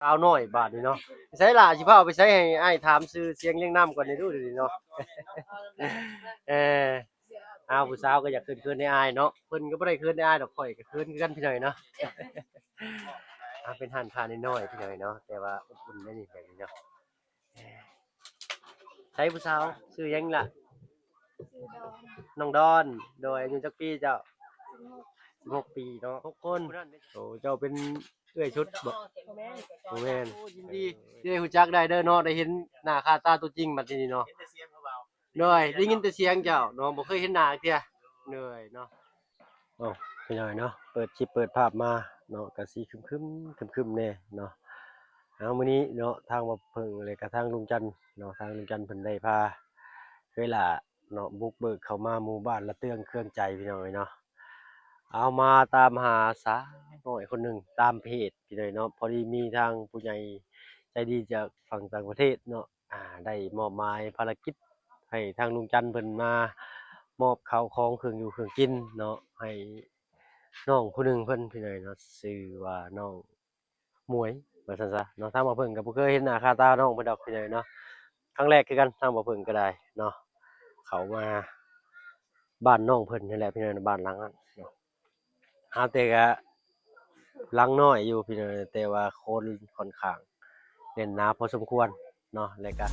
ສາວນ້ອຍບາດນີ້ເນາະ ໄປໃສລະ ຊິພາໄປໃສ ໃຫ້ອ້າຍຖາມຊື່ສຽງລຽງນາມກ່ອນນີ້ດູ ດຽວນີ້ເນາະ. ເອີ ອ້າວ ຜູ້ສາວກໍຢາກເຂີນໆ ອາຍໆ ເນາະ ເພິ່ນກໍບໍ່ໄດ້ເຂີນອາຍດອກ ຂ້ອຍກໍເຂີນຄືກັນພີ່ນ້ອງເນາະ. ອ່າ ເປັນຮ້ານຄ້ານ້ອຍໆ ພີ່ນ້ອງເນາະ ແຕ່ວ່າອົບອຸ່ນໄດ໋ນີ້ ແບບນີ້ເນາະ. ໃສຜູ້ສາວ ຊື່ຫຍັງລະ? ຊື່ດອນ ນ້ອງດອນ. ໂດຍ ອາຍຸຈັກປີເຈົ້າ? ສິບຫົກ ສິບຫົກປີເນາະ ຫົກຄົນ. ໂອ້ ເຈົ້າເປັນເອື້ອຍສຸດບໍ? ບໍ່ແມ່ນ ບໍ່ແມ່ນ. ໂອ້ ຍິນດີທີ່ໄດ້ຮູ້ຈັກໄດ້ເດີເນາະ ໄດ້ເຫັນໜ້າຄ່າຕາຕົວຈິງບັດນີ້ເນາະ. ເຫັນແຕ່ສຽງຜູ້ບ່າວ. ໂດຍ ໄດ້ຍິນແຕ່ສຽງເຈົ້າເນາະ ບໍ່ເຄີຍເຫັນໜ້າເທື່ອ. ໂດຍເນາະ. ໂອ້ ພີ່ນ້ອງເນາະ ເປີດຄລິບເປີດພາບມາເນາະ ກະຊິຄຶມໆ ຄຶມໆ ແດ່ເນາະ. ເອົາ ມື້ນີ້ເນາະ ທາງບ່າວເຜິ້ງ ແລະກະທາງລຸງຈັນເນາະ ທາງລຸງຈັນເພິ່ນໄດ້ພາເອື້ອຍຫຼ້າເນາະ ບຸກເບີກເຂົ້າມາໝູ່ບ້ານລະເຕືອງເຄືອງໃຈ ພີ່ນ້ອງເອີຍເນາະ. ເອົາ ມາຕາມຫາສາວນ້ອຍຄົນໜຶ່ງຕາມເພຈ ພີ່ນ້ອງເນາະ ພໍດີມີທາງຜູ້ໃຫຍ່ໃຈດີຈາກຝັ່ງຕ່າງປະເທດເນາະ ອ່າ ໄດ້ມອບໝາຍພາລະກິດໃຫ້ທາງລຸງຈັນເພິ່ນມາມອບເຂົ້າຂອງເຄື່ອງຢູ່ເຄື່ອງກິນເນາະ ໃຫ້ນ້ອງຜູ້ໜຶ່ງເພິ່ນ ພີ່ນ້ອງເນາະ ຊື່ວ່ານ້ອງໝວຍ ວ່າຊັ້ນຊະເນາະ. ທາງບ່າວເຜິ້ງກໍບໍ່ເຄີຍເຫັນໜ້າຄ່າຕານ້ອງເພິ່ນດອກ ພີ່ນ້ອງເນາະ ຄັ້ງແລກຄືກັນ. ທາງບ່າວເຜິ້ງກໍໄດ້ເນາະ ເຂົ້າມາບ້ານນ້ອງເພິ່ນນີ້ແຫຼະ ພີ່ນ້ອງ ບ້ານຫຼັງນັ້ນເນາະ. ຫາແຕ່ກະຫຼັງນ້ອຍຢູ່ພີ່ນ້ອງ ແຕ່ວ່າຄົນຂ້ອນຂ້າງແໜ້ນໜາພໍສົມຄວນເນາະ ແລະກະ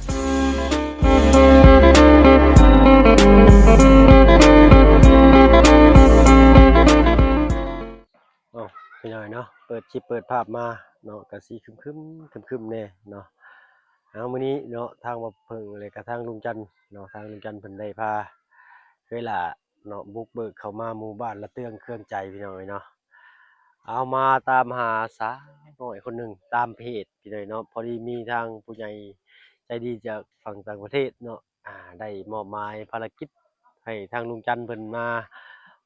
ໂອ້ ພີ່ນ້ອງເນາະ ເປີດຄລິບເປີດພາບມາເນາະ ກະຊິຄຶມໆ ຄຶມໆ ແດ່ເນາະ. ເອົາ ມື້ນີ້ເນາະ ທາງບ່າວເຜິ້ງ ແລະກະທາງລຸງຈັນເນາະ ທາງລຸງຈັນເພິ່ນໄດ້ພາເອື້ອຍຫຼ້າ ເນາະ ບຸກເບີກເຂົ້າມາໝູ່ບ້ານລະເຕືອງເຄືອງໃຈ ພີ່ນ້ອງເອີຍເນາະ. ເອົາ ມາຕາມຫາສາວນ້ອຍຄົນໜຶ່ງຕາມເພຈ ພີ່ນ້ອງເນາະ ພໍດີມີທາງຜູ້ໃຫຍ່ໃຈດີຈາກຝັ່ງຕ່າງປະເທດເນາະ ອ່າ ໄດ້ມອບໝາຍພາລະກິດໃຫ້ທາງລຸງຈັນເພິ່ນມາ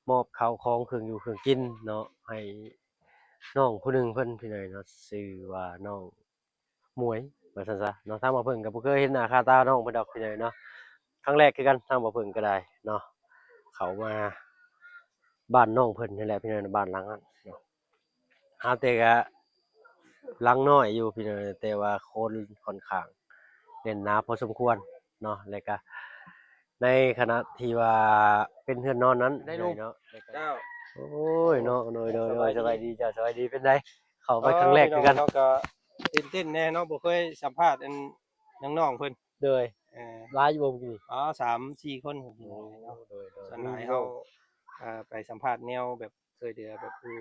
ມອບເຂົ້າຂອງເຄື່ອງຢູ່ເຄື່ອງກິນເນາະ ໃຫ້ນ້ອງຜູ້ໜຶ່ງເພິ່ນ ພີ່ນ້ອງເນາະ ຊື່ວ່ານ້ອງ ໝວຍ ວ່າຊັ້ນຊະເນາະ. ທາງບ່າວເຜິ້ງກໍບໍ່ເຄີຍເຫັນໜ້າຄ່າຕານ້ອງເພິ່ນດອກ ພີ່ນ້ອງເນາະ ຄັ້ງແລກຄືກັນ. ທາງບ່າວເຜິ້ງກໍໄດ້ເນາະ ເຂົ້າມາບ້ານນ້ອງເພິ່ນນີ້ແຫຼະ ພີ່ນ້ອງ ບ້ານຫຼັງນັ້ນເນາະ. ຫາແຕ່ກະຫຼັງນ້ອຍຢູ່ ພີ່ນ້ອງ ແຕ່ວ່າຄົນຂ້ອນຂ້າງແໜ້ນໜາພໍສົມຄວນເນາະ ແລະກະ ໃນຂະນະທີ່ວ່າເປັນເຮືອນນອນນັ້ນ ໄດ້ລຸງເນາະ ເຈົ້າ. ໂອ້ຍເນາະ ໂດຍໆ ສະບາຍດີເຈົ້າ ສະບາຍດີ. ເປັນໃດ ເຂົ້າໄປຄັ້ງແລກຄືກັນ ເຮົາກໍຕື່ນເຕັ້ນແດ່ເນາະ ບໍ່ເຄີຍສຳພາດອັນນ້ອງໆເພິ່ນ. ໂດຍ ເອີ ຫຼາຍຢູ່ບໍ່ມື້ກີ້? ອໍ ສາມສີ່ຄົນ. ໂດຍໆ ສ່ວນຫຼາຍເຮົາ ເອີ ໄປສຳພາດແນວແບບຊ່ວຍເຫຼືອແບບຜູ້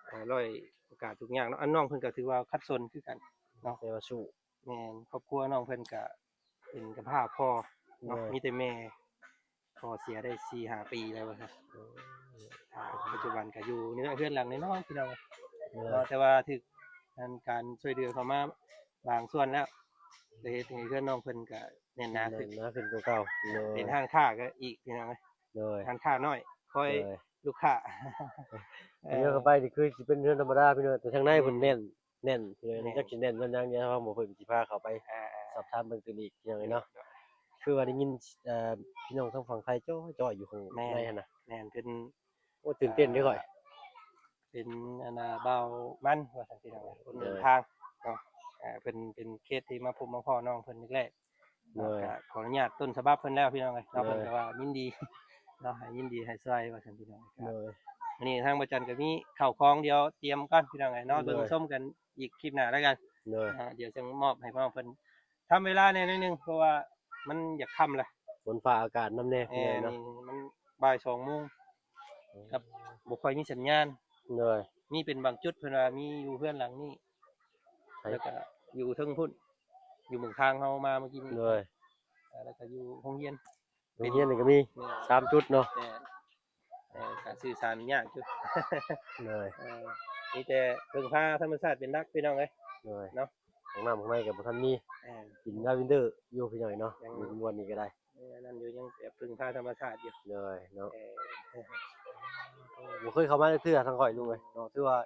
ເອີ ດ້ອຍໂອກາດທຸກຍາກເນາະ. ອັນນ້ອງເພິ່ນກໍຖືວ່າຂັດສົນຄືກັນເນາະ ແຕ່ວ່າສູ້. ແມ່ນ ຄອບຄົວນ້ອງເພິ່ນກະເປັນກຳພ້າພໍ່ເນາະ ໂດຍ ມີແຕ່ແມ່ ພໍ່ເສຍໄດ້ສີ່ຫ້າປີແລ້ວວ່າຊັ້ນ. ໂອ້ ອ່າ ປັດຈຸບັນກະຢູ່ໃນເຮືອນຫຼັງນ້ອຍໆ ພີ່ນ້ອງ ໂດຍ ເນາະ ແຕ່ວ່າຖືກອັນການຊ່ວຍເຫຼືອເຂົ້າມາບາງສ່ວນແລ້ວ ກະເຮັດໃຫ້ເຮືອນນ້ອງເພິ່ນກະແໜ້ນໜາຂຶ້ນ ແໜ້ນໜາຂຶ້ນກວ່າເກົ່າ ໂດຍ ເປັນຮ້ານຄ້າກະອີກ ພີ່ນ້ອງເອີຍ ໂດຍ ຮ້ານຄ້ານ້ອຍ ຄອຍ ໂດຍ ລູກຄ້າ ເອີ ດຽວເຂົ້າໄປນີ້ຄືຊິເປັນເຮືອນທຳມະດາ ພີ່ນ້ອງ ແຕ່ທາງໃນເພິ່ນແໜ້ນ ແໜ້ນ ແມ່ນ ຈັກຊິແໜ້ນມັນຫຍັງ ດຽວທາງບ່າວເພິ່ງຊິພາເຂົ້າໄປ ອ່າ ສອບຖາມເບິ່ງຕື່ມອີກ ພີ່ນ້ອງເອີຍເນາະ. ໂດຍ ຄືວ່າໄດ້ຍິນ ເອີ ພີ່ນ້ອງທາງຝັ່ງໄທຈ່ອຍໆຢູ່ຂ້າງໃນຫັ້ນນະ. ແມ່ນ ເພິ່ນ ໂອ້ ຕື່ນເຕັ້ນເດ້ຂ້ອຍ ເປັນອັນນ່າ ບ່າວມັນ ວ່າຊັ້ນ ພີ່ນ້ອງເອີຍ ຄົນເດີນທາງເນາະ. ເອີ ເພິ່ນເປັນເຄສທີ່ມາພົບມາພໍ້ນ້ອງເພິ່ນແລກໆ ໂດຍ ເນາະ ກໍຂໍອະນຸຍາດຕົ້ນສະບັບເພິ່ນແລ້ວ ພີ່ນ້ອງເອີຍເນາະ. ໂດຍ ເພິ່ນກໍວ່າຍິນດີເນາະ ໃຫ້ຍິນດີໃຫ້ຊ່ວຍ ວ່າຊັ້ນ ພີ່ນ້ອງເອີຍ. ໂດຍ ມື້ນີ້ທາງບ່າວຈັນກໍມີເຂົ້າຂອງ ດຽວຕຽມກ່ອນ ພີ່ນ້ອງເອີຍເນາະ. ໂດຍ ເບິ່ງຊົມກັນອີກຄລິບໜ້າແລ້ວກັນ ໂດຍ ອ່າ ດຽວຈັ່ງມອບໃຫ້ພວກເພິ່ນ ທຳເວລາແດ່ໜ້ອຍໜຶ່ງ ເພາະວ່າມັນຢາກຄ່ຳລະ ຝົນຟ້າອາກາດນຳແດ່ ແມ່ນ ເນາະ. ນີ້ມັນບ່າຍສອງໂມງ ໂອ້ ກັບບໍ່ຄ່ອຍມີສັນຍານ ໂດຍ ມີເປັນບາງຈຸດ ເພິ່ນວ່າມີຢູ່ເຮືອນຫຼັງນີ້ ໃສ ແລ້ວກໍຢູ່ເທິງພຸ້ນ ຢູ່ໝົງທາງເຮົາມາເມື່ອກີ້ນີ້ ໂດຍ ເອີ ແລ້ວກໍຢູ່ໂຮງຮຽນ ໂຮງຮຽນນີ້ກໍມີ ແມ່ນ ສາມຈຸດເນາະ. ແມ່ນ ເອີ ການສື່ສານຍາກຢູ່ ໂດຍ ເອີ ມີແຕ່ເພິ່ງພາທຳມະຊາດເປັນຫຼັກ ພີ່ນ້ອງເອີຍ ໂດຍ ເນາະ. ຫ້ອງນ້ຳຫ້ອງໃນກໍບໍ່ທັນມີ ເອີ ກິນລາເວັນເດີຢູ່ ພີ່ນ້ອງເອີຍເນາະ ຍັງ ຢູ່ມ່ວນນີ້ກໍໄດ້ ເອີ ນັ້ນຢູ່ ຍັງແບບເພິ່ງພາທຳມະຊາດຢູ່ ໂດຍ ເນາະ. ເອີ ບໍ່ເຄີຍເຂົ້າມາຈັກເທື່ອທາງຂ້ອຍ ລຸງເອີຍເນາະ ຖືວ່າ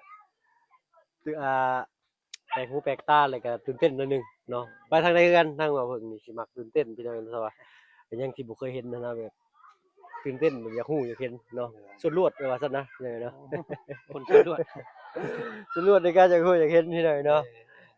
ຖື ອ່າ ແປກຫູແປກຕາ ແລ້ວກໍຕື່ນເຕັ້ນໜ້ອຍໜຶ່ງເນາະ. ໄປທາງໃດຄືກັນ ທາງບ່າວເຜິ້ງນີ້ຊິມັກຕື່ນເຕັ້ນ ພີ່ນ້ອງ ເພາະວ່າເປັນຫຍັງທີ່ບໍ່ເຄີຍເຫັນຫັ້ນນະ ແບບຕື່ນເຕັ້ນ ແບບຢາກຮູ້ຢາກເຫັນເນາະ. ໂດຍ ສ່ວນລວດ ແບບວ່າຊັ້ນນະ ພີ່ນ້ອງເນາະ ຄົນສ່ວນລວດ ສ່ວນລວດໃນການຢາກຮູ້ຢາກເຫັນ ພີ່ນ້ອງເນາະ. ເອີ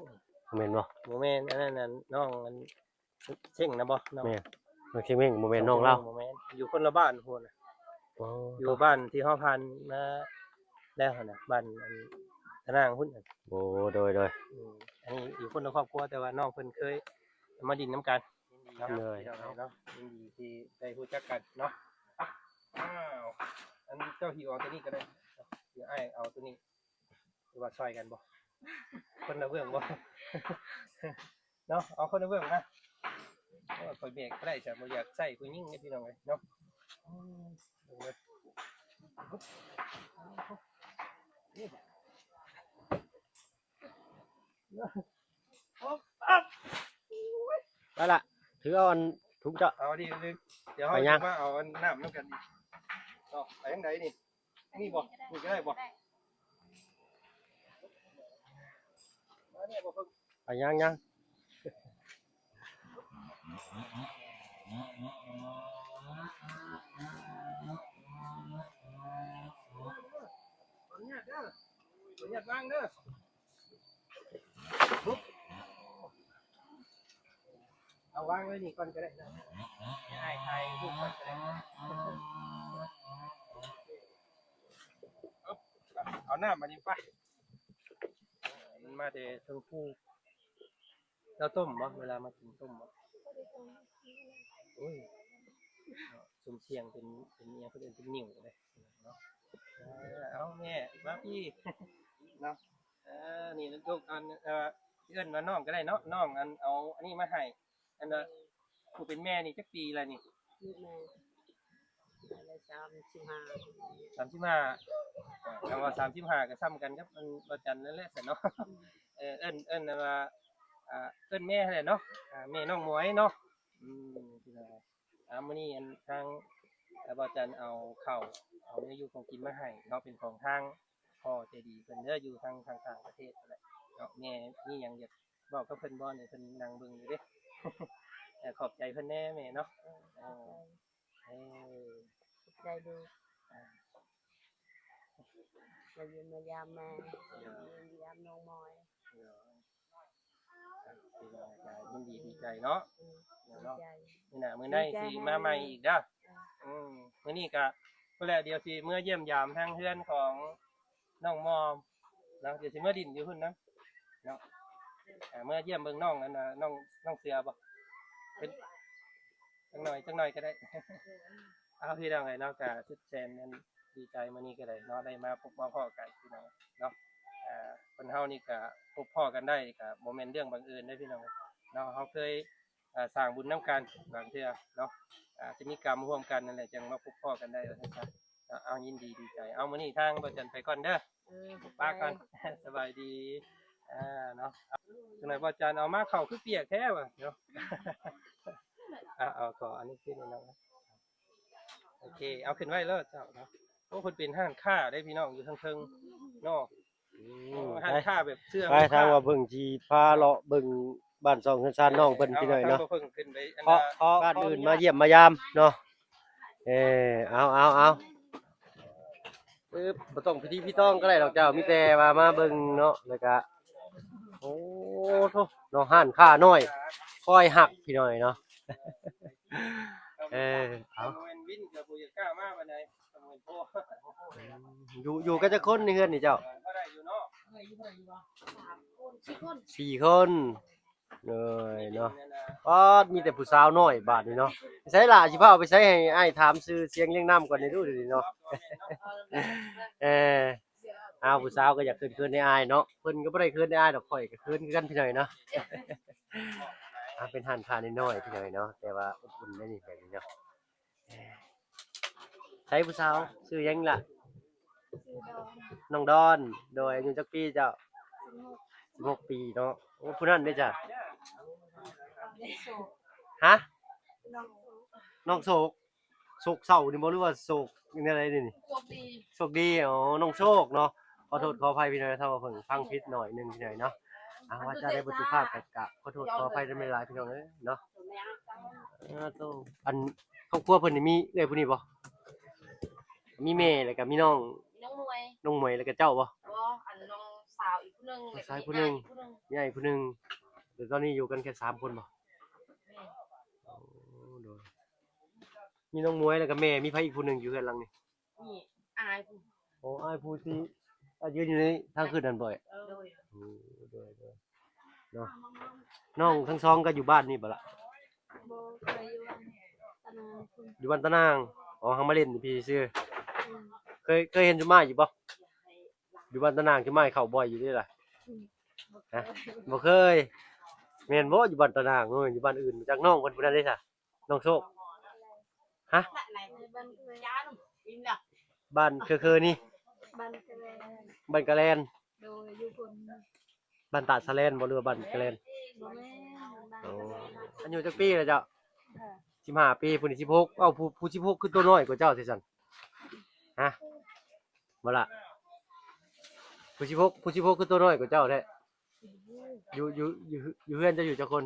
ນ ແມ່ນບໍ່? ບໍ່ແມ່ນ ອັນນັ້ນ ອັນນ້ອງ ອັນເສັງນະບໍ່? ນ້ອງ ແມ່ນ ນ້ອງເສັງເມັ້ງ ບໍ່ແມ່ນນ້ອງລາວ ບໍ່ແມ່ນ ຢູ່ຄົນລະບ້ານພຸ້ນນະ. ອໍ ຢູ່ບ້ານທີ່ເຮົາຜ່ານມາແລ້ວຫັ້ນນະ ບ້ານອັນຕະນາງພຸ້ນ. ໂອ້ ໂດຍໆ ອືມ ອັນນີ້ຢູ່ຄົນລະຄອບຄົວ ແຕ່ວ່ານ້ອງເພິ່ນເຄີຍມາຫຼິ້ນນຳກັນເນາະ. ໂດຍ ພີ່ນ້ອງເອີຍເນາະ ຍິນດີທີ່ໄດ້ຮູ້ຈັກກັນເນາະ. ອ້າວ ອັນເຈົ້າຫິ້ວເອົາໂຕນີ້ກໍໄດ້ ດຽວອ້າຍເອົາໂຕນີ້. ຫຼືວ່າຊ່ອຍກັນບໍ່? ຄົນລະເບື້ອງບໍ່? ເນາະ ເອົາຄົນລະເບື້ອງມາ. ໂອ້ຍ ຂ້ອຍແບກບໍ່ໄດ້ ຊັ້ນບໍ່ຢາກໃຊ້ຜູ້ຍິງເດ້ ພີ່ນ້ອງເອີຍເນາະ. ອືມ ເບິ່ງເດີ ໄປລະ ຖືເອົາອັນຖົງເຈົ້າ. ເອົາດີ ດຽວເຮົາຈະມາເອົາອັນນ້ຳນຳກັນອີກເນາະ. ໄປທາງໃດນີ້? ນີ້ບໍ່? ນີ້ກໍໄດ້ບໍ່? ໄປ ຍັງໆ ເອົາວາງໄວ້ນີ້ກ່ອນກໍໄດ້ເນາະ. ໃຫ້ຖ່າຍຮູບກ່ອນກໍໄດ້. ເອົາ ເອົານ້ຳອັນນີ້ໄປ ມັນມາແຕ່ເທິງພູ. ເຈົ້າຕົ້ມບໍ່? ເວລາມາກິນຕົ້ມບໍ່? ໂອ້ຍ ເນາະ ສົມສ່ຽງເປັນ ເປັນອີ່ຫຍັງ ເພິ່ນເອີ້ນເປັນໜິ້ວເດ້ເນາະ. ເອີ ເອົາແມ່ມາພີ້ເນາະ. ເອີ ນີ້ລູກ ອັນ ເອີ ເອີ້ນວ່ານ້ອງກໍໄດ້ເນາະ. ນ້ອງ ອັນ ເອົາອັນນີ້ມາໃຫ້ ອັນວ່າ ຜູ້ເປັນແມ່ນີ້ຈັກປີແລ້ວນີ້? ລູກແມ່ ສາມສິບຫ້າ ສາມສິບຫ້າ. ເອີ ຄຳວ່າສາມສິບຫ້າກໍສ່ຳກັນກັບອັນ ບໍ່ຈັນນັ້ນແຫຼະຊັ້ນເນາະ. ເອີ ເອີ້ນ ເອີ້ນວ່າ ອ່າ ເອີ້ນແມ່ຫັ້ນແຫຼະເນາະ. ອ່າ ແມ່ນ້ອງໝວຍເນາະ. ອືມ ພີ່ນ້ອງ ອ່າ ມື້ນີ້ອັນທາງ ອ່າ ບໍ່ຈັນເອົາເຂົ້າ ເອົາແນວຢູ່ຂອງກິນມາໃຫ້ເນາະ ເປັນຂອງທາງພໍ່ໃຈດີເພິ່ນເດີ ຢູ່ທາງ ທາງຕ່າງປະເທດຫັ້ນແຫຼະເນາະ. ແມ່ມີຫຍັງຢາກ ເວົ້າກັບເພິ່ນບໍ່ນີ້? ເພິ່ນນັ່ງເບິ່ງຢູ່ເດ້. ເອີ ຂອບໃຈເພິ່ນແດ່ແມ່ເນາະ. ເອີ ເອີ ຂອບໃຈ ເອີ ຂອບໃຈລູກ ອ່າ ມາຢ້ຽມມາຢາມແມ່ ໂດຍ ມາຢ້ຽມຢາມນ້ອງມອຍ ໂດຍ ອ່າ ພີ່ນ້ອງກໍຍິນດີດີໃຈເນາະ. ອືມ ເນາະ ດີໃຈ ມື້ໜ້າມື້ໃນ ດີໃຈ ຊິມາໃໝ່ອີກເດີ. ເອີ ອືມ ມື້ນີ້ກໍພຸ້ນແຫຼະ ດຽວຊິເມືອຢ້ຽມຢາມທາງເຮືອນຂອງ ນ້ອງມອມເນາະ ດຽວຊິເມືອດິນຢູ່ພຸ້ນນຳເນາະ. ອ່າ ເມືອຢ້ຽມເບິ່ງນ້ອງ ອັນນ່າ ນ້ອງ ນ້ອງເສືອບໍ່? ເປັນ ຈັກໜ້ອຍ ຈັກໜ້ອຍກໍໄດ້. ເອົາ ພີ່ນ້ອງເອີຍເນາະ ກະສຸດແສນອັນດີໃຈມື້ນີ້ກໍໄດ້ເນາະ ໄດ້ມາພົບມາພໍ້ກັນ ພີ່ນ້ອງເນາະ. ອ່າ ຄົນເຮົານີ້ກະພົບພໍ້ກັນໄດ້ກະບໍ່ແມ່ນເລື່ອງບັງເອີນເດ້ ພີ່ນ້ອງເນາະ. ເຮົາເຄີຍ ອ່າ ສ້າງບຸນນຳກັນບາງເທື່ອເນາະ ອາດຈະມີກຳຮ່ວມກັນນັ້ນແຫຼະ ຈັ່ງມາພົບພໍ້ກັນໄດ້ ວ່າຊັ້ນຊະ. ເອົາ ຍິນດີດີໃຈ. ເອົາ ມື້ນີ້ທາງບໍ່ຈັນໄປກ່ອນເດີ ເອີ ຂອບໃຈ ປະກ່ອນ ສະບາຍດີ ອ່າ ເນາະ. ຈັກໜ້ອຍບໍ່ຈັນເອົາມາ ເຂົ້າຄືປຽກແທ້ວ່າເນາະ. ອ່າ ເອົາ ຂໍອັນນີ້ຂຶ້ນເນາະ. ໂອເຄ ເອົາຂຶ້ນໄວ້ໂລດເຈົ້າເນາະ. ໂອ້ ເພິ່ນເປັນຮ້ານຄ້າເດ້ ພີ່ນ້ອງ ຢູ່ເທິງໆເນາະ. ອືມ ໂອ້ ຮ້ານຄ້າແບບເສື້ອ ໄປ ທາງວ່າເບິ່ງຊິພາເລາະເບິ່ງບ້ານຊ່ອງເຮືອນຊານນ້ອງເພິ່ນ ພີ່ນ້ອງເນາະ. ເພາະ ເພາະບ້ານອື່ນມາຢ້ຽມມາຢາມເນາະ. ເອີ ເອົາ ເອົາ ເອົາ ອຶບ ບໍ່ຕ້ອງພິທີພິຕ້ອງກໍໄດ້ດອກເຈົ້າ ມີແຕ່ວ່າມາເບິ່ງເນາະ. ແລ້ວກະ ໂອ້ໂທ້ ເນາະ ຮ້ານຄ້ານ້ອຍຄອຍຮັກ ພີ່ນ້ອງເນາະ. ເອີ ເອົາ ບໍ່ແມ່ນວິນກໍບໍ່ຢາກກ້າມາປານໃດ. ຢູ່ ຢູ່ກັນຈັກຄົນໃນເຮືອນນີ້ເຈົ້າ? ພໍໄດ້ຢູ່ເນາະ ສາມຄົນ ສີ່ຄົນ ສີ່ຄົນ ເອີຍເນາະ. ປາດ ມີແຕ່ຜູ້ສາວນ້ອຍບາດນີ້ເນາະ. ໃສລະ ຊິພາເອົາໄປໃສ? ໃຫ້ອ້າຍຖາມຊື່ສຽງລຽງນາມກ່ອນນີ້ດູ ດຽວນີ້ເນາະ. ເອີ ອ້າວ ຜູ້ສາວກໍຢາກເຂີນໆ ໃນອ້າຍເນາະ. ເພິ່ນກໍບໍ່ໄດ້ເຂີນໃນອ້າຍດອກ ຂ້ອຍກໍເຂີນຄືກັນ ພີ່ນ້ອງເນາະ. ອ່າ ເປັນຮ້ານຄ້ານ້ອຍໆ ພີ່ນ້ອງເນາະ ແຕ່ວ່າອົບອຸ່ນໄດ໋ນີ້ ແບບນີ້ເນາະ. ໃສຜູ້ສາວ ຊື່ຫຍັງລະ? ຊື່ດອນ ນ້ອງດອນ. ໂດຍ ອາຍຸຈັກປີເຈົ້າ? ສິບຫົກ ສິບຫົກປີເນາະ. ໂອ້ ຜູ້ນັ້ນເດ້ຈ້ະ? ຮະ? ນ້ອງໂຊກ ໂຊກເສົ້ານີ້ບໍ່ ຫຼືວ່າໂຊກແນວໃດນີ້? ໂຊກດີ ໂຊກດີ. ອໍ ນ້ອງໂຊກເນາະ. ຂໍໂທດຂໍອະໄພພີ່ນ້ອງ ຖ້າວ່າເພິ່ນຟັງຜິດໜ້ອຍໜຶ່ງ ພີ່ນ້ອງເນາະ. ອ່າ ວາຈາໃດບໍ່ສຸພາບ ກໍ ກໍຂໍໂທດຂໍອະໄພນຳຫຼາຍໆ ພີ່ນ້ອງເອີຍເນາະ. ອ່າ ໂຕ ອັນຄອບຄົວເພິ່ນນີ້ມີເອື້ອຍຜູ້ນີ້ບໍ່? ມີແມ່ ແລ້ວກໍມີນ້ອງ ນ້ອງມວຍ ນ້ອງມວຍ ແລ້ວກໍເຈົ້າບໍ່? ບໍ່ ອັນນ້ອງສາວອີກຜູ້ໜຶ່ງ ນ້ອງສາວຜູ້ໜຶ່ງ ມີອ້າຍຜູ້ໜຶ່ງ ແຕ່ຕອນນີ້ຢູ່ກັນແຄ່ສາມຄົນບໍ່? ແມ່ນ ໂອ້ ໂດຍ ມີນ້ອງມວຍ ແລ້ວກໍແມ່ ມີໃຜອີກຜູ້ໜຶ່ງຢູ່ເຮືອນຫຼັງນີ້? ນີ້ ອ້າຍຜູ້ ໂອ້ ອ້າຍຜູ້ທີ່ ອ່າ ຢືນຢູ່ໃນທາງຂຶ້ນນັ້ນບໍ່? ໂດຍ ໂອ້ ໂດຍໆ ເນາະ ນ້ອງທັງສອງກໍຢູ່ບ້ານນີ້ບໍ່ລະ? ບໍ່ ຂ້ອຍຢູ່ບ້ານຕານາງພຸ້ນ ຢູ່ບ້ານຕານາງ ອໍ ເຮົາມາຫຼິ້ນຢູ່ພີ້ຊື່ ອືມ ເຄີຍ ເຄີຍເຫັນຈຸມາຢູ່ບໍ່? ຢູ່ບ້ານຕານາງຈຸມາເຂົ້າບ່ອຍຢູ່ເດ້ລະ? ອືມ ບໍ່ເຄີຍ ບໍ່ເຄີຍ ແມ່ນບໍ່? ຢູ່ບ້ານຕານາງ ເອີ ຢູ່ບ້ານອື່ນ ຈັກນ້ອງເພິ່ນຜູ້ນັ້ນເດ້ຊະ? ນ້ອງໂຊກ ຮະ? ບ້ານເຄີໆນີ້ ບ້ານກະແລນ ບ້ານກະແລນ ໂດຍ ຢູ່ພຸ້ນ ບ້ານຕາດສະແລນບໍ່ ຫຼືວ່າບ້ານກະແລນ? ບໍ່ແມ່ນ ບ້ານກະແລນ ໂອ້ ອາຍຸຈັກປີແລ້ວເຈົ້າ? ສິບຫ້າ ສິບຫ້າປີ ຜູ້ນີ້ສິບຫົກ ເອົ້າ ຜູ້ ຜູ້ສິບຫົກຄືໂຕນ້ອຍກວ່າເຈົ້າແທ້ຊັ້ນ ຮະ? ບໍ່ລະ ຜູ້ສິບຫົກ ຜູ້ສິບຫົກຄືໂຕນ້ອຍກວ່າເຈົ້າແທ້? ຢູ່ ຢູ່ ຢູ່ ຢູ່ເຮືອນເຈົ້າຢູ່ຈັກຄົນ?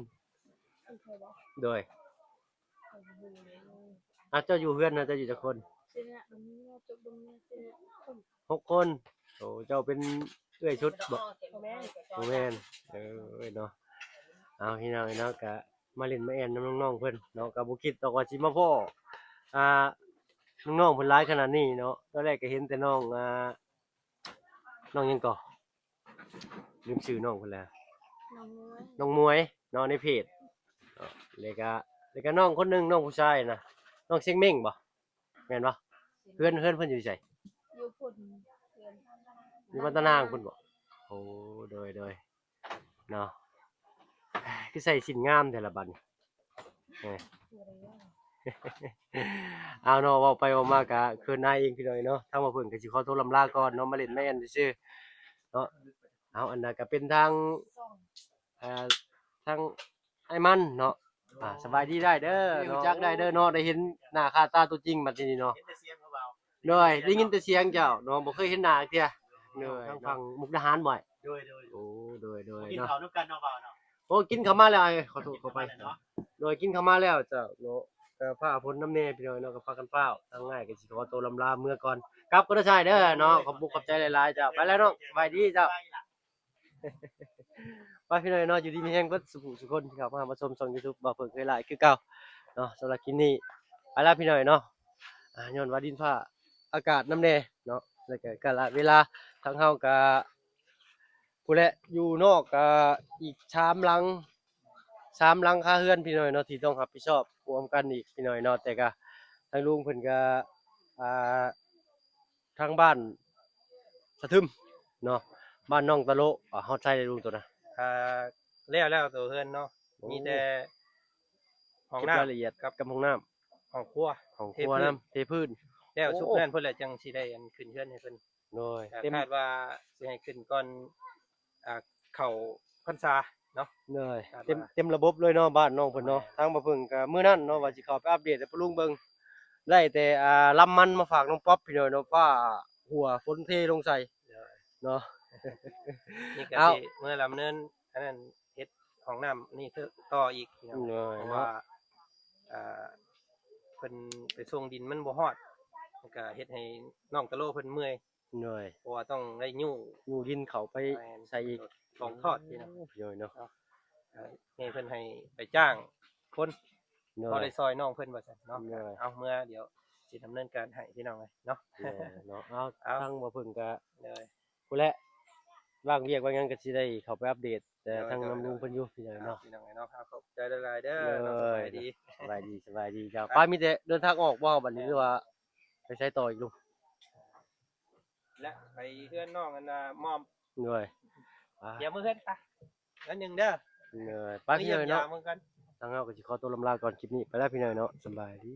ໂດຍ ອ່າ ເຈົ້າຢູ່ເຮືອນນະ ເຈົ້າຢູ່ຈັກຄົນ? ຫົກຄົນ ໂອ້ ເຈົ້າເປັນເອື້ອຍສຸດບໍ່? ບໍ່ແມ່ນ ບໍ່ແມ່ນ ເອີ ເນາະ ເອົາ ພີ່ນ້ອງເນາະ ກະມາຫຼິ້ນມາແອ່ນນຳນ້ອງໆເພິ່ນເນາະ ກະບໍ່ຄິດດອກວ່າຊິມາພໍ້ ອ່າ ນ້ອງໆເພິ່ນຫຼາຍຂະໜາດນີ້ເນາະ ຕອນແລກກະເຫັນແຕ່ນ້ອງ ອ່າ ນ້ອງຫຍັງເກາະ? ລືມຊື່ນ້ອງເພິ່ນແລ້ວ ນ້ອງມວຍ ນ້ອງມວຍເນາະ ໃນເພຈເນາະ ແລ້ວກະ ແລ້ວກະນ້ອງຄົນໜຶ່ງ ນ້ອງຜູ້ຊາຍນະ ນ້ອງຊຽງເມັ້ງບໍ່? ແມ່ນບໍ່? ເຮືອນ ເຮືອນເພິ່ນຢູ່ໃສ? ຢູ່ພຸ້ນ ເຮືອນ ຢູ່ບ້ານຕານາງພຸ້ນບໍ່? ໂອ້ ໂດຍໆ ເນາະ ຄືໃສ່ສິ້ນງາມແທ້ລະບັດນີ້ ເອີ ເອົາເນາະ ເວົ້າໄປເວົ້າມາກະເຂີນອາຍເອງພີ່ນ້ອງເນາະ ທາງບ່າວເຜິ້ງກະຊິຂໍໂຕລຳລາກ່ອນເນາະ ມາຫຼິ້ນມາແອ່ນຊື່ໆເນາະ ເອົາ ອັນນັ້ນກະເປັນທາງ ອ່າ ທາງອ້າຍມັນເນາະ ອ່າ ສະບາຍດີອ້າຍເດີ ຮູ້ຈັກອ້າຍເດີເນາະ ໄດ້ເຫັນໜ້າຄ່າຕາຕົວຈິງບັດທີນີ້ເນາະ ເຫັນແຕ່ສຽງເຂົາເວົ້າ ໂດຍ ໄດ້ຍິນແຕ່ສຽງເຈົ້າເນາະ ບໍ່ເຄີຍເຫັນໜ້າຈັກເທື່ອ ໂດຍ ທາງຝັ່ງມຸກດາຫານບໍ່ອ້າຍ? ໂດຍໆ ໂອ້ ໂດຍໆ ກິນເຂົ້ານຳກັນເນາະບ່າວເນາະ ໂອ້ ກິນເຂົ້າມາແລ້ວອ້າຍ ຂໍໂທດ ຂໍອພາຍ ໂດຍ ກິນເຂົ້າມາແລ້ວເຈົ້າເນາະ ກະຟ້າຝົນນຳແດ່ພີ່ນ້ອງເນາະ ກະພາກັນຟ້າວ ທາງອ້າຍກະຊິຂໍໂຕລຳລາເມືອກ່ອນ ກັບກ່ອນເດີອ້າຍເດີເນາະ ຂອບມຸກຂອບໃຈຫຼາຍໆເຈົ້າ ໄປແລ້ວເນາະ ສະບາຍດີເຈົ້າ. ໄປພີ່ນ້ອງເນາະ ຢູ່ດີມີແຮງເບິດສູ່ຜູ້ສູ່ຄົນທີ່ເຂົ້າມາຮັບມາຊົມຊ່ອງຢູທູບບ່າວເຜິ້ງເຄີຍຫຼາຍຄືເກົ່າເນາະ ສຳລັບຄລິບນີ້ໄປລະພີ່ນ້ອງເນາະ ອ່າ ຍ້ອນວ່າດິນຟ້າອາກາດນຳແດ່ເນາະ ແລ້ວກະກາລະເວລາ ທາງເຮົາກະ ພຸ້ນແຫຼະ ຢູ່ນອກກະອີກສາມຫຼັງ ສາມຫຼັງຄາເຮືອນພີ່ນ້ອງເນາະ ທີ່ຕ້ອງຮັບຜິດຊອບຮ່ວມກັນອີກພີ່ນ້ອງເນາະ ແຕ່ກະທາງລຸງເພິ່ນກະ ອ່າ ທາງບ້ານສະທຶມເນາະ ບ້ານໜອງຕະໂລ ອາ ຮອດໃສແລ້ວລຸງໂຕນະ? ອ່າ ແລ້ວແລ້ວໂຕເຮືອນເນາະ ໂອ້ ມີແຕ່ຫ້ອງນ້ຳ ເກັບລາຍລະອຽດກັບ ກັບຫ້ອງນ້ຳ ຫ້ອງຄົວ ຫ້ອງຄົວນຳ ເທພື້ນ ເທພື້ນ ແລ້ວ ໂອ້ ຊຸກນັ້ນພຸ້ນແຫຼະ ຈັ່ງຊິໄດ້ອັນຂຶ້ນເຮືອນໃຫ້ເພິ່ນ ໂດຍ ກະ ເຕັມ ຄາດວ່າຊິໃຫ້ຂຶ້ນກ່ອນ ອ່າ ເຂົ້າພັນສາເນາະ ໂດຍ ຄາດວ່າ ເຕັມ ເຕັມລະບົບເລີຍເນາະ ບ້ານນ້ອງເພິ່ນເນາະ ແມ່ນ ທາງບ່າວເຜິ້ງກະມື້ນັ້ນເນາະ ວ່າຊິເຂົ້າໄປອັບເດດໃຫ້ພໍ່ລຸງເບິ່ງ ໄດ້ແຕ່ ອ່າ ລຳມັນມາຝາກນ້ອງປັອບພີ່ນ້ອງເນາະ ຟ້າຫົວຝົນເທລົງໃສ່ ໂດຍ ເນາະ ນີ້ກະ ເອົ້າ ຊິເມືອດຳເນີນ ອັນນັ້ນ ເຮັດຫ້ອງນ້ຳນີ້ຕໍ່ອີກພີ່ນ້ອງ ໂດຍ ເພາະວ່າ ເນາະ ອ່າ ເພິ່ນໄປສົ່ງດິນມັນບໍ່ຮອດ ມັນກະເຮັດໃຫ້ນ້ອງຕະໂລເພິ່ນເມື່ອຍ ໂດຍ ເພາະວ່າຕ້ອງໄດ້ຍູ້ ຍູ້ດິນເຂົ້າໄປ ແມ່ນ ໃສ່ອີກ ສອງທອດນີ້ນະ ໂດຍເນາະ ເນາະ ເອີ ແມ່ເພິ່ນໃຫ້ໄປຈ້າງຄົນ ໂດຍ ພໍໄດ້ຊ່ອຍນ້ອງເພິ່ນວ່າຊັ້ນເນາະ ໂດຍ ເອົາ ເມື່ອດຽວຊິດຳເນີນການໃຫ້ພີ່ນ້ອງເອີຍເນາະ ໂດຍເນາະ ເອົາ ເອົາ ທາງບ່າວເຜິ້ງກະ ໂດຍ ພຸ້ນແຫຼະ ວ່າງວຽກວ່າງຫຍັງກະຊິໄດ້ເຂົ້າໄປອັບເດດ ແຕ່ ໂດຍ ທາງ ໂດຍ ນຳລຸງເພິ່ນຢູ່ພີ່ນ້ອງເນາະ ພີ່ນ້ອງເນາະ ເຮົາຂອບໃຈຫຼາຍໆເດີ ໂດຍ ເນາະ ສະບາຍດີ ສະບາຍດີເຈົ້າ ໄປ ມີແຕ່ເດີນທາງອອກບໍ່ບັດນີ້ ຫຼືວ່າໄປໃສຕໍ່ອີກລຸງ? ແລະ ໄປເຮືອນນ້ອງອັນນ່າ ມອມ ໂດຍ ດຽວມື້ເຮືອນໄປ ອັນໜຶ່ງເດີ ໂດຍ ໄປ ມາຢ້ຽມ ພີ່ນ້ອງເນາະ ຢາມເບິ່ງກັນ ທາງເຮົາກະຊິຂໍໂຕລຳລາກ່ອນ ຄລິບນີ້ໄປແລ້ວພີ່ນ້ອງເນາະ ສະບາຍດີ.